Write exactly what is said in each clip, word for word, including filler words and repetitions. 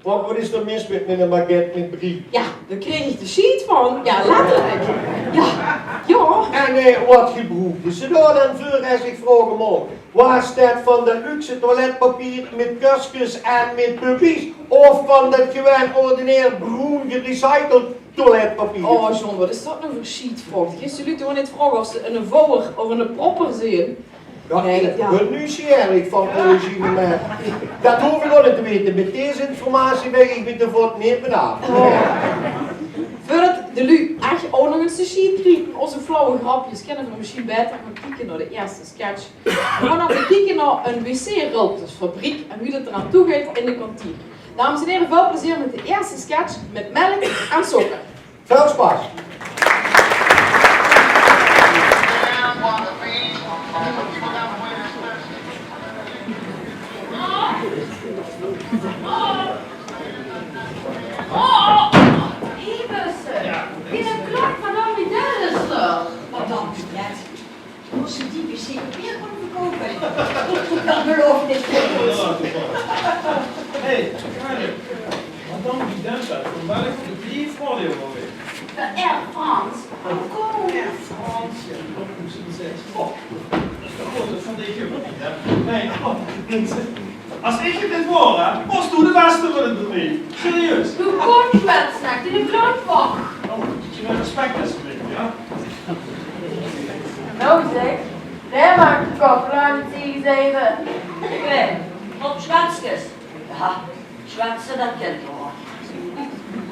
Wat is d'r mis mit, mit ein baguette mit brie? Ja, dao krieg ich de sjiet van. Ja, letterlik. Ja, ja. En eh, wat gebroekde ze dao dan veur, es ich vraoge maag? Waas det van det luxe toiletpapier mit kuskes en mit puppies? Of van det gewoon ordinair broen gerecycled toiletpapier? Oh, John, wat is det noe veur sjietvraog? Geis se luuj toch neet vraoge of ze eine vouwer of eine propper zeen? Ja, ich bön nuujsjierig van origine, mer det hoof ich ouch neet te weite. Mit dees informatie bön ich mit de vot neet benaaf. Oh. Veurdet de luuj ech ouch nog ins de sjiet kriege van ózze flauwe grepkes, kinne v'r mesjien baeter gaon kieke nao de ierste sketch. V'r gaon effe kieke nao ein wc-rölpkesfabriek en wie det d'r aan toe geit in de kantien. Dames en hiere, väöl plezeer mit de ierste sketch mit Melk en Sókker. Väöl sjpas! Oh, hé, Busse. Wie ein klok, madame Bidel is d'r. Madame Bidel. Mós se die wc-papier gaon verkoupe? Det geluif ich neet. Hé, Karin. Madame Bidel, van welke vleeg vloog die ouch alweer? Van Air France. Oh, kóm. Air France, ja, det mót ich zègke. Oh, det is toch good det van die humor neet, hè? Nae, oh, minse. Es ich 't neet waor, hè, waors doe de bèste van 't bedrief. Serieus. Doe kóms waal snel in de klootbak. Oh, bietje mieë respect, alsjeblieft, ja? Noe zeg, dae maak de koffie aan 't ziege zeve. Oké, op Sjwetskes. Ja, Sjwetse, det kint toch waal.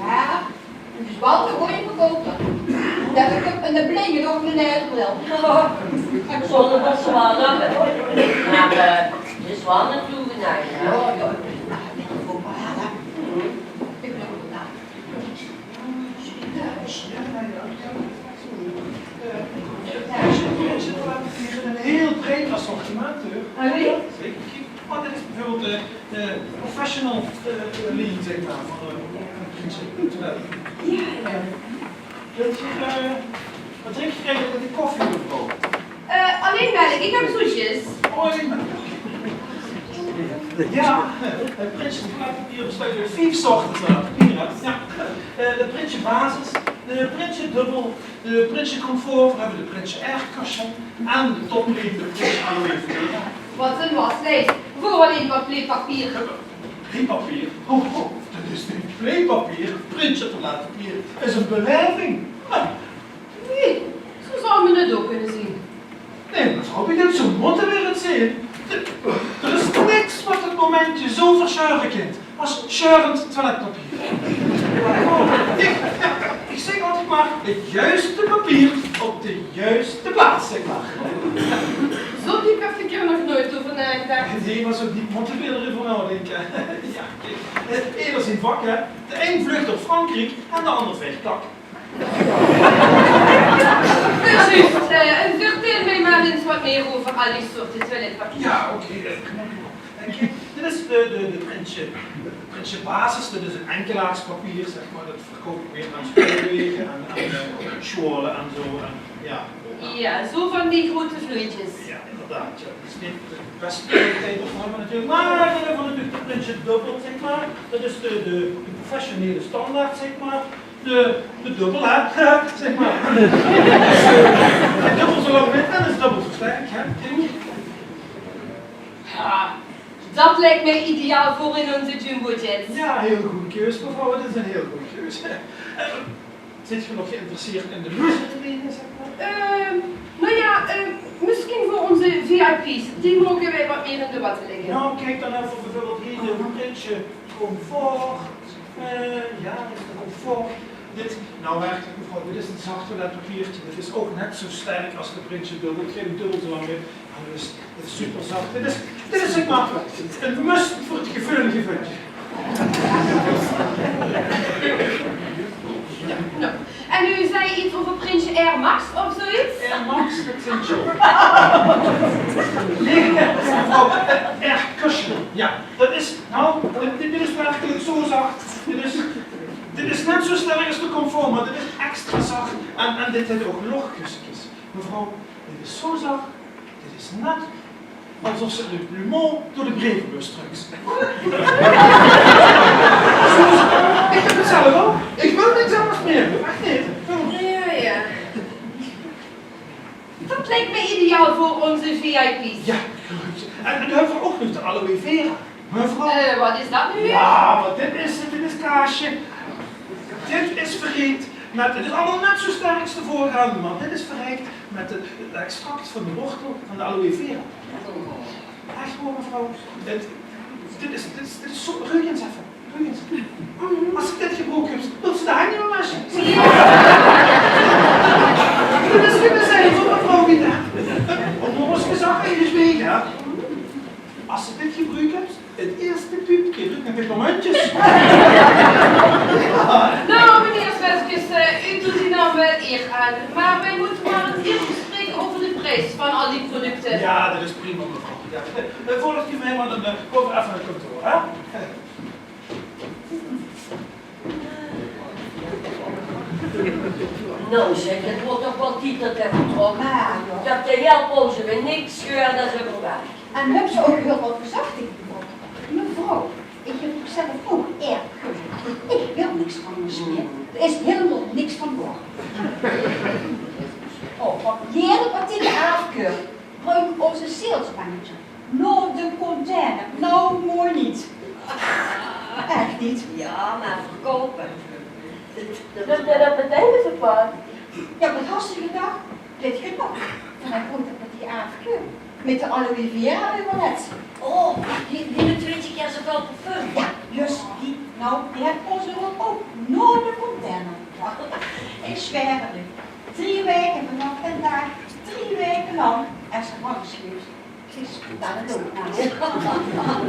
Ja. Dus waal de gooj verkouper. Det is ein blinge, nog ein neet bril. Ich zal 't waal zwaor höbbe. Mer eh, 't is waal ein toewijding, hè? Ja, ja. Ein hieël breid assortiment, hè? Ah, oui? Zeker. Kiek, oh, dit is bijvoorbeeld eh, eh, professional eh, line, zeg maar, van eh, van Prinsje. Ja, ja. Wilt geer eh, wat drinkt geer eigelik mit die koffie, mevrouw? Eh, allein melk, ich höb zoetjes. Oh, allein melk. Ja, eh, Prinsje toiletpapier besteit oet vief sorte toiletpapier, hè. Ja. Eh, de Prinsje Basis, de Prinsje Dubbel, de Prinsje Comfort, veer höbbe de Prinsje Air Cushion en de toplien, de Prinsje Aloe Vera. Wat ein waslijs. Veural ein wat pleetpapier. Pleetpapier? Ho, ho, det is neet pleetpapier. Prinsje toiletpapier is ein belaeving. Nae, zo zou me det ouch kinne zeen. Nae, mevrouw, wie det zo mótte weer 't zeen. D'r is niks wat 't momentje zo versjeure kint es sjeurend toiletpapier. Ich, ich zègk altied mer, 't juiste papier op de juiste plaats, zègk mer. Zo diep höb ich d'r nog noeats euver naegedach. Nae, mer zo diep mótte weer d'r euver naodinke. Ja, kiek, eder zien vak, hè. De ein vlucht nao Frankriek en de anger vèltj kak. Precies. Eh, en vertèl mich mer ins wat mieë euver al die soorte toiletpapier. Ja, oké, eh, knap. Eh, kiek, dit is de, de, de Prinsje, de Prinsje Basis, dit is ein enkelaarspapier, zeg maar, det verkoup ich mieë aan spoorwege en, en eh, sjoeale en zo. En, ja. Ja, zo van die groeate vloeitjes. Ja, inderdaad, ja. Det is neet de bèste kwaliteit van, natuurlik. Mer dit is van de Prinsje Dubbel, zeg maar. Det is de, de, de professionele standaard, zeg maar. De, de dubbel, hè? Zeg maar. En dubbel zo lang mit en is dubbel zo sterk, hè? Ja, det liek mich ideaal veur in ózze jumbo jets. Ja, hieël good keus, mevrouw. Det is ein hieël good keus. Eh, zeet geer nog geïnteresseerd in de luxere line, zeg maar? Ehm, nou ja, ehm, misschien veur ózze V I P's. Die moge waal wat mieë in de watte ligke. Nou, kiek dan effe bijvoorbeeld hie de Prinsje Comfort. Eh, ja, det is de Comfort. Dit, nou, werkelijk, mevrouw, dit is ein zacht toiletpapiertje. Dit is ouch net zo sterk es de Prinsje Dubbel. 't Geit dubbel zo lang mit. Mer dit is, dit is super zacht. Dit is, dit is, zeg maar, ein must veur 't geveulige vutje. Ja, nou. En u zei iets over Prinsje Air Max of zoiets? Air Max, det zeen zo. Nae, mevrouw, Air Cushion. Ja, det is, nou, dit, dit is werkelijk zo zacht. Dit is, dit is net zo sterk es de Comfort, mer dit is extra zacht. En, en dit haet ouch lochkussentjes. Mevrouw, dit is zo zacht. Dit is net esof se in de plumeau door de brievenbus struks. Ja, mer dit is, dit is kaasje. Dit is verriekt met, het is allemaol net zo sterk es de veurgaande, mer dit is verriekt met het, het extract van de wortel van de aloe vera. Ech waor, mevrouw. Dit, dit is, dit is, dit is zo, reuk ens effe. Reuk ens. Es se dit gebroek höbs, wils se de henj wasse? Dit is gein bezwaar veur mevrouw Wieter. Waat waor ós gezag in de zwieg, hè? Es se dit gebroek höbs, het ierste piepke ruuk nao pepermuntjes. Nou, meneer Svenskes, eh, u doet u naam wel eer aan, maar wij moeten maar eens eerst bespreken over de prijs van al die producten. Ja, det is prima, mevrouw. Ja, eh, volg geer mich mer, dan, eh, kómme v'r effe nao 't kantoor, hè? Nou zeg, het wuuert toch waal tied det hae vertrok. Mer, jao. Ich höb de hiel pauze weer niks gehuurd es euver werk. En höbs se ouch hiel waat gezag taenge die vrouw? Mevrouw, ich höb uch zelf ouch eer gehuurd. Ich wil niks angers mieë. D'r is hielemaol niks van waor. Oh, jeder waat die aafkeurt, bruuk ózze salesmanager. Nao de container. Nou, mooi neet. Ech neet. Ja, maar verkopen. Det, det, det beteikent ze pas. Ja, waat has se gedach? Dit gedach. Van ein groete partie aafkeur. Mit de aloe vera euverlet. Oh, die, die mit twintig keer zoväöl parfum. Ja, juus die. Nou, die haet ós ouch nao de container gebrach. Ich zweer het uch. Drie waeke vanaaf vandaag, drie waeke lang, es se langs geis. Is det ein loopnaam?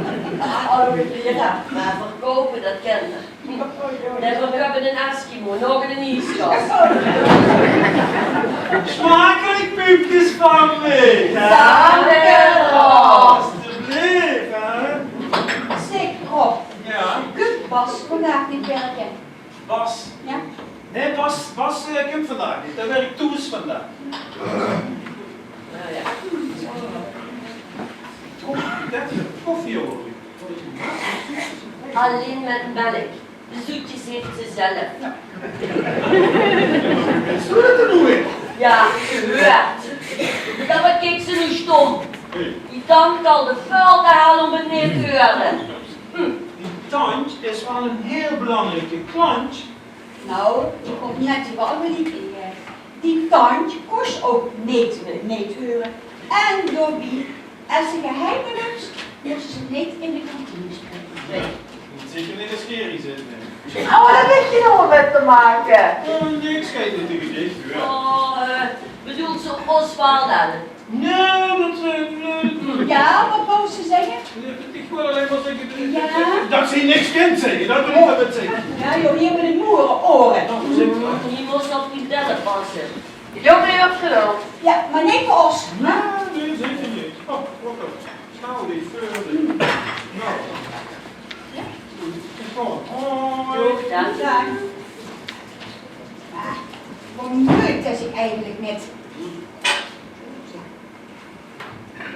Aloe vera. Maar verkopen, det kent er. Nae, v'r höbbe eine Eskimo, nog eine ieskas. Smakelijk, piepkes van mich, hè? Dank u, Rob. Alstublieft, hè? Zeg, Rob. Ja? Kunt Bas vandaag neet werke? Bas? Ja? Nae, Bas, Bas, eh, kump vandaag neet. Dae wirk thoes vandaag. Koffie, koffie, hoor. Allein mit melk. De zoetjes haet ze zelf. Is det er noe weer? Ja, gehuurd. Ja, waat kieks se noe stóm? Die tant kalde väöl te hel óm het neet te hure. Hm. Die tant is waal ein hiel belangrijke klant. Nou, die kump net waal weer neet in. Die tant kós ouch neet, neet hure. En daobie, es se geheime höbs, mós se ze neet in de kantine spraeke. Nae, zeker neet es Gerry zit, nae. Oh, det haet d'r nog mit te make. Eh, nae, ich zag neet taenge dich, huur. Oh, eh, bedoels se Oswald dan? Nae, det, eh, nae, nae. Ja, waat wils se zègke? Nae, ich wól allein mer zègke, eh, ja, det, det se niks kins zègke, det bedoel ich mit zègke. Ja, joh, hie mit de moere ore. Nae, zèk mer. Hie mós op die telle passe. Jóng, hie op geduld. Ja, mer neet veur ós. Nae, nae, zeker neet. Oh, waat dan? Snel die veur. Nou. Ja. Ich kóm. Hoi. Doeg, dank. Ja. Ah, waat meuk det ich eigelik mit?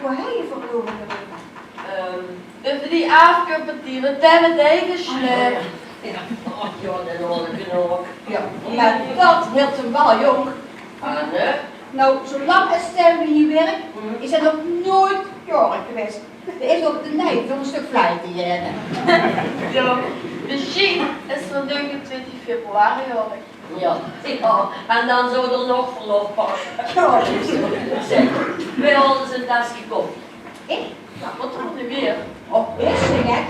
Wo höbs se 't euver? Ehm, euver die aafkeurpartie, want dae mit die gesjlep. Oh, ja. Ja. Och, ja, det haw ich genóg. Ja, mer det hilt 'm waal jónk. Ah, nae? Nou, zoelang es Sterwin hie wirk, is hae nog noeit jaorig gewaes. Dae is op de Nij veur ein stök vlaai te gaeve. Ja, mesjien is 'r negenentwintig februari jaorig. Ja, ja, en dan zou d'r nog verlof pakke. Ja, zèk, wae haolt ós ein taske koffie? Ich? Ja, waat dan neet mieë? Och, bès gek.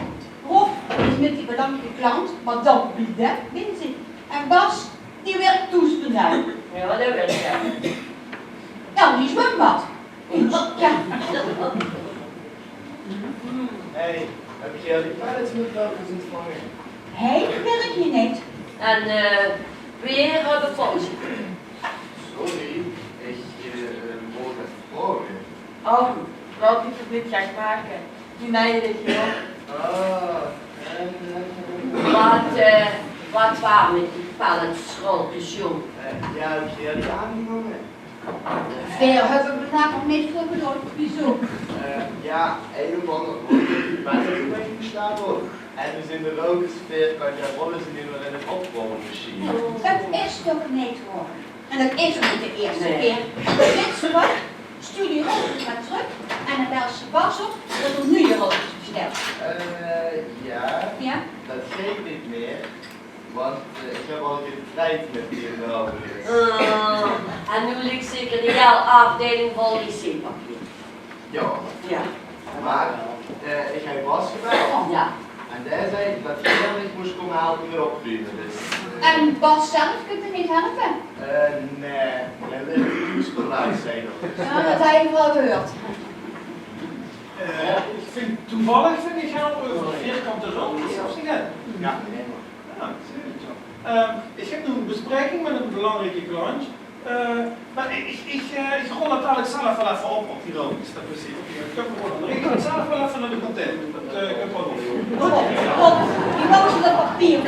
Rob is mit die belangrijke klant, madam Bidet, bezig. En Bas, dae wirk thoes vandaag. Ja, det weit ich. Ja, die zwumbad. Ja. Hey, höb geer al die pallets mit welke ze ontvange? Hey, wirk hie neet. En, eh, veer höbbe pauze. Sorry, ich, eh, wól get vraoge. Oh, laot dich toch neet gek make. Die neidig, joh. Ah, en, en, en. Waat, eh, waat waor mit die pallets, Rolkes jóng? Eh, ja, höb geer die aangenómme? Veer höbbe vandaag nog neet veur betaald. Wieso? Eh, ja, ein of anger woort in bed gestapeld. En d'r zeen d'r ouch ins veer cargaraoles in ein opruimmasjien. Det is toch neet waor? En det is ouch neet de ierste kier. Wits se waat? Stuur die rolkes mer trök en dan bels se Bas op det d'r nuuj rolkes Eh, jao, dat geit neet mieë, want, eh, ich höb al getreid mit die vrouw. Eh, en noe ligk zeker de hiel aafdeiling vol wc-papier. Jao. Jao. Mer, eh, ich höb Bas gebeld. Jao. En dae zag dat geer mich mós kómme helpe mit oprume, dus, eh. En Bas zelf, kint 'r neet helpe? Eh, nae, hae ligk in 't hoesbedrief, zag 'r. Jao, dat höb ich waal gehuurd. Eh, ich vinj toevallig, vinj ich, helpe euver de vierkante rullekes, of zoe get. Jao. Jao, zoe get, jao. Ehm, ich höb noe ein bespraeking mit eine belangrieke klant. Eh, mer ich, ich, ich, eh, ich rol dat dalik zelf waal effe op, op die rullekes. Dat is, ich höb gewoon ein regeling zelf waal effe nao de kantine. Dat, eh, kump waal good. Rob, Rob, die wou ze dat papier op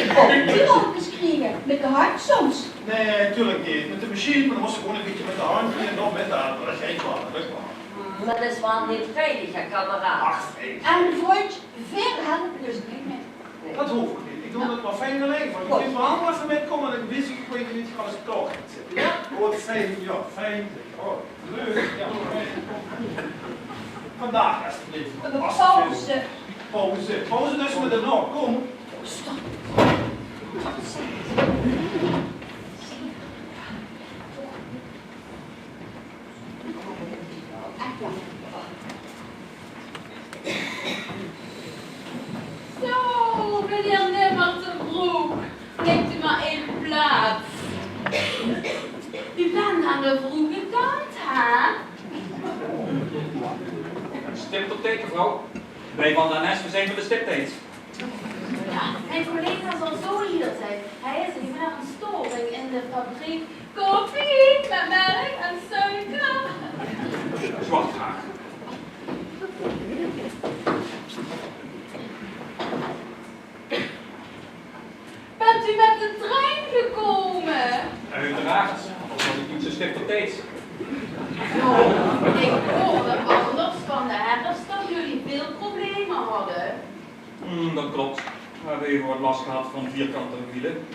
die rullekes kriege. Mit de hand soms? Nae, natuurlik neet. Mit de machien, mer dan mós se gewoon ein bietje mit de hand hie en dan mit de hand. Dat geit waal, dat lök waal. Hm, mer dat is waal neet veilig, hè, kameraad. Ach, veilig. En vrundj, veer helpe dus neet mit. Nae. Dat hoof ouch neet. Ich doon 't mer fijn allein. Want ich vinj 't waal effe mitkómme en ich wis, ich weit neet, ich gaon ins klaor zitte. Jao? Good, fijn. Jao, fijn. Oh, leuk. Jao, fijn. Vandaag, alstublieft. Pauze. Pauze. Pauze dus mit de nog. Kóm. Stop. Zo, meneer Nimmertebroek, nemt u maar even plaats. U bent aan de vroege kant, hè? Stipt op tijd, mevrouw. Wij van de N S, we zijn van de stiptheid. Ja, mijn collega zal zo hier zijn. Hij is even naar een storing in de fabriek. Koffie met melk en suiker. Zwart graag. Bent u met de trein gekomen? Uiteraard, anders was ik niet zo stip op tijd. Nou, ik hoorde anders van de herfst dat jullie veel problemen hadden. Hmm, dat klopt. We hebben even wat last gehad van vierkante wielen.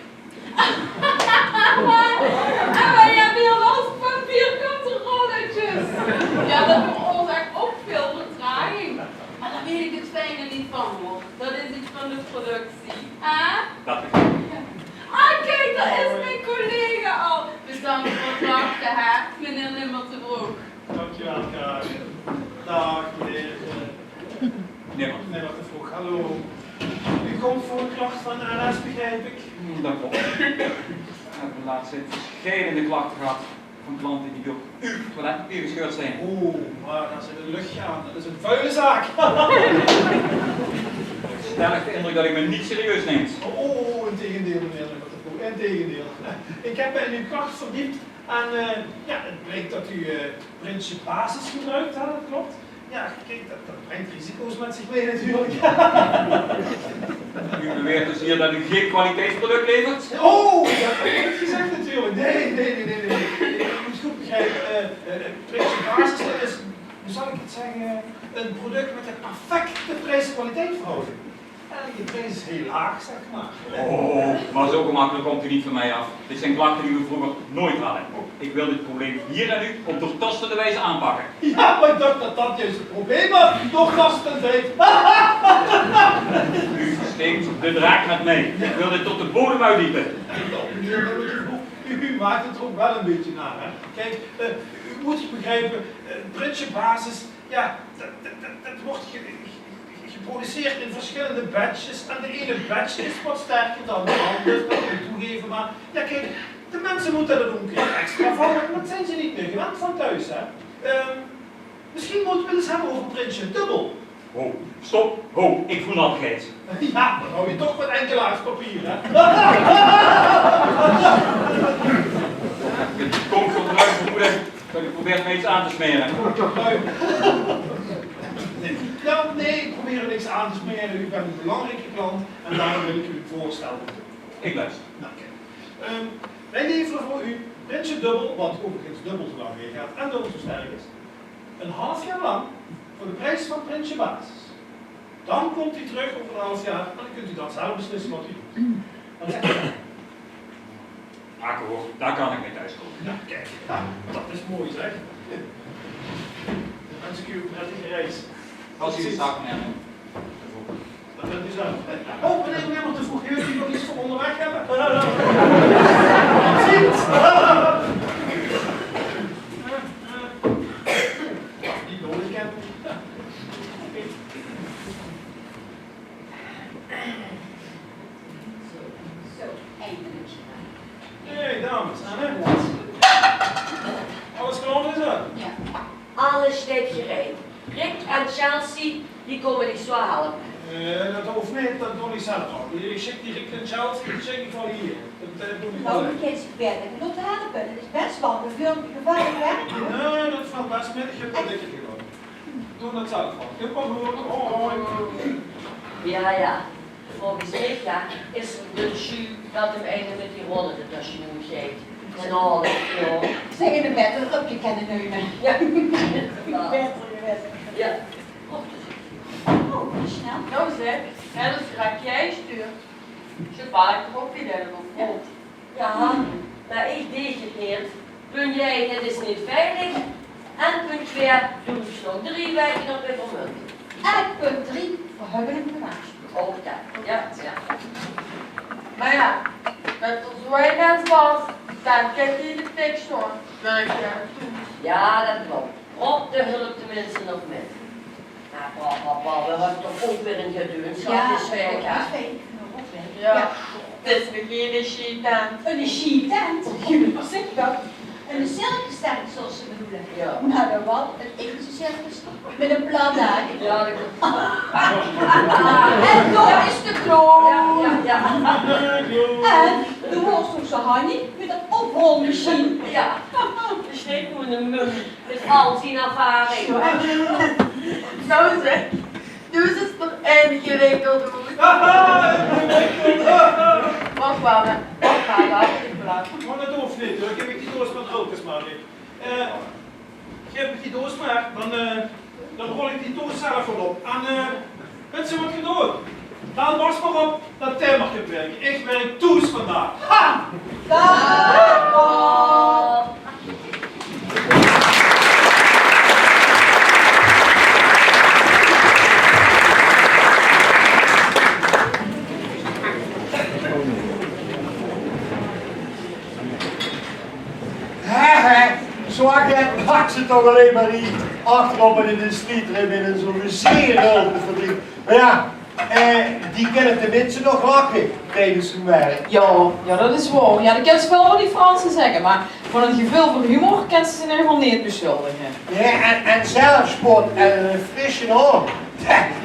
En wij hebben hier last van vierkante rolletjes. Ja, dat veroorzaakt ook veel vertraging. Maar dan weet ik het fijne niet van, hoor. Dat is iets van de productie. Hè? Dat is... Ah, kijk, daar is mijn collega al. Bedankt voor het wachten, hè, meneer Nimmertebroek. Dankjewel, Karin. Dag, meneer, eh, Nimmer. Nimmertebroek, hallo. U komt voor een klacht van de N S, begrijp ik? Hmm, dat klopt. We hebben laatst verschillende klachten gehad van klanten die door uw toiletpapier gescheurd zijn. Oeh, maar daar zit een luchtje aan. Dat is een vuile zaak. Stellig de indruk dat u me niet serieus neemt. Oh, in tegendeel, meneer Nimmertebroek, in tegendeel. Ik heb mij in uw klacht verdiept en, eh, ja, het blijkt dat u, eh, Prinsje Basis gebruikt, hè, dat klopt. Ja, kijk, dat, dat brengt risico's met zich mee natuurlijk. U beweert dus hier dat u geen kwaliteitsproduct levert? Oh, dat heb ik niet gezegd natuurlijk. Nee, nee, nee, nee, nee. U moet goed begrijpen, eh, eh, Prinsje Basis, dat is, hoe zal ik het zeggen, een product met de perfecte prijs-kwaliteit verhouding. En de prijs is heel laag, zeg maar. Oh, maar zo gemakkelijk komt u niet van mij af. Dit zijn klachten die we vroeger nooit hadden. Ik wil dit probleem hier en nu op doortastende wijze aanpakken. Ja, maar ik dacht dat dat juist het probleem was. Doortastend wijze. U steekt de draak met mij. Ik wil dit tot de bodem uitdiepen. U, u maakt het er ook wel een beetje naar, hè? Kijk, eh, u moet begrijpen, eh, Prinsje Basis, ja, dat, dat, dat, dat wordt ge- geproduceerd in verschillende batches. En de ene batch is wat sterker dan de andere, dat moet ik toegeven. Maar ja, kijk, de mensen moeten er ook een keer extra van, want dat zijn ze niet meer gewend van thuis, hè. Ehm, misschien moeten we het eens hebben over Prinsje Dubbel. Ho, stop, ho, ik voel al geit. Ja, dan hou je toch wat enkelaarspapier, hè. Het komt voor gebruik, vermoeden. Sorry, probeert mij iets aan te smeren. Nou, nee, ik probeer u niks aan te smeren. U bent een belangrijke klant en daarom wil ik u een voorstel doen. Ik luister. Nou, kijk. Ehm, wij leveren voor u Prinsje Dubbel, wat overigens dubbel zo lang meegaat en dubbel zo sterk is, een half jaar lang voor de prijs van Prinsje Basis. Dan komt hij terug over een half jaar en dan kunt u dan zelf beslissen wat u doet. Wat zegt u? Akkoord, daar kan ik mee thuiskomen. Nou, kijk, nou, dat is mooi, zeg. Dan wens ik u een prettige reis. Tot ziens. Dag, meneer. Dat wèlt u zelf. Oh, meneer, meneer, te vroeg. Wilt u nog iets voor onderweg hebben? Niet nodig, hè? Zo, eindelik. Hey, dames, Anne. Alles klaor is er? Ja. Alles steit gereid. Rick en Chelsea, die kómme dich zo helpe. Eh, dat hoof neet, dat doon ich zelf al. Ich sjik die Rick en Chelsea, die sjik ich al hie. Dat, eh, doon ich waal. Waorom geis se dich verder nog helpe? Dat is bès waal gevaarlik, gevaarlik werk. Nae, dat vèlt bès mit. Ich höb dat dikker gedaon. Doon dat zelf waal. Kóm mer door. Hoi. Ja, ja. Volges mich, ja, is 't de sju dat 'm eine mit die rolle de tasje noe geit. En al, ja. Zeg, in de bed een röpke kenne neume. Ja. Beter gewaes. Ja. Och, dus oh, wie snel. Nou zeg, hè, dat is raak jij stuurt. Ze vaak erop die derde nog. Ja. Ja, mer ich deeg 't neet. Punt ein, 't is neet veilig. En punt twee, doe hoofs nog drie waeke nao Peppermint. En punt drie, veer höbbe 'm gewaasje. Ouch dat, ja, ja. Mer ja, mit zoe'n mins es waas, dan kint 'r de fik sjoon. Ja, dat klop. Rob, dae hölp tenminste nog mit. Mer pa, pa, pa, veer höbbe toch ouch weer ein gedeuns gehad, ja, is fijn, ja. Ja. Dit is nog gein sjiettent. Ein sjiettent? Zèk dat. Ein circustent, zóls se bedoele. Ja. Mer dan waal ein echte circus mit ein plat daak. Ja, dat klop. En dao is de kloon. Ja, ja, ja. En doe waors toch zo handig mit dat oprolmesjien. Ja. Is neet gewoen ein mum. Mit al zien ervaring. Zo zeg. Doe is 't toch ingewikkeld, hoor. Wach, wach, wach, wach, wach, wach. Mer dat hoof neet, huur. Gaef mich die doos mit krulkes mer, hè. Eh, gaef mich die doos mer, dan, eh, dan rol ich die doos zelf waal op. En, eh, wèt geer waat geer doot? Bel Bas mer op, dat dae mer kump wirke. Ich wirk thoes vandaag. Ha! Daag, Bas. Hè, hè, zo get pak ze toch allein mer hie achterop in de stiet, in zo'n zeer grote fabriek. Mer ja, eh, die kinne tenminste nog lache tijdens hun werk. Ja, ja, dat is waor. Ja, dat kins se waal van die Franse zègke, mer van ein geveul veur humor kins se ze in eder geval neet besjuldige. Nae, en, en zelfspot en ein frisse haor,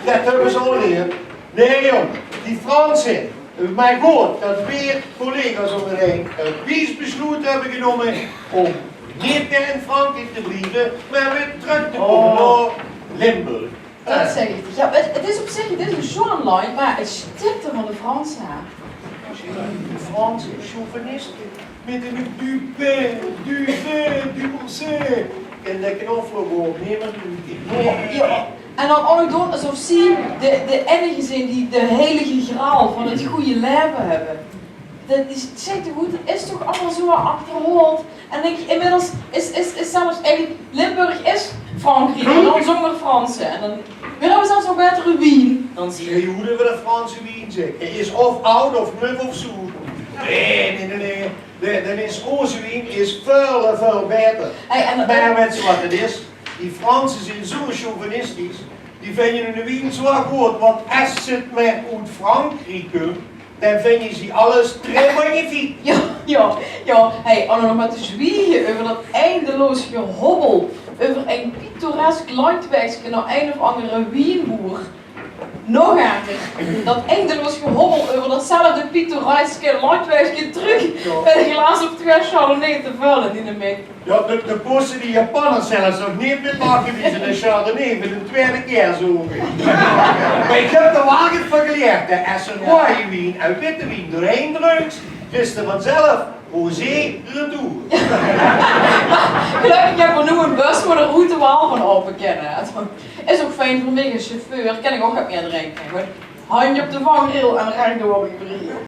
dat höbbe ze al geleerd. Nae, jóng, die Franse. Mer good, dat veer collega's óngerein ein wies besloet höbbe genómme óm neet mieë in Frankriek te blieve, mer weer trök te kómme nao Limburg. Dat zeg ich dich. Ja, 't, 't is op zich, 't is ein sjoon landj, mer 't stink d'r van de Franse, hè. De Franse chauviniste mit hun du pain, du vin, du procès. En de knoflook neet mieë. Ja. En dan ouch nog doon esof zie de, de einige zeen die de heilige graal van 't gooj laeve höbbe. Dat is, zèk, good, dat is toch allemaol zo achterhaold. En dink ich, inmiddels is, is, is zelfs eigelik Limburg is Frankriek, mer dan zónger Franse. En dan, veer höbbe zelfs nog baetere wien dan zie. Geej hoeft euver de Franse wien, zèk. Dae is of aud of nuf of zoer. Nae, nae, nae, nae. De, dan is ózze wien is väöl, väöl baeter. Hey, en, mer wèts se waat 't is? Die Franse zeen zo chauvinistisch. Die vinje hun wien zo good, want es 't mer oet Frankriek kump, dan vinje ze alles très magnifique. Ja, ja, ja. Hey, en dan nog mer te zwiege euver dat eindeloos gehobbel euver ein pittoresk landjwaegske nao ein of anger wienboer. Nog erger, dat eindeloos gehobbel euver datzelfde pittoreske landjwaegske trök mit ein glaas of twee Chardonnay te völle in de mik. Ja, de, de bósse die Japanners zelfs nog neet mit maag gewieze, de Chardonnay veur de twiede kier zo. Mer ich höb d'r waal get van geleerd, hè. Es se roeje wien en witte wien doorhaer dreuks, wis se vanzelf rosé retour. Gelökkig höbbe veer noe ein bus wo de route waal van aope kinne. Is ouch fijn veur mich es chauffeur, kin ich ouch get mieë drinke. Gewoon handje op de vangrail en rechdoor wie veur hie.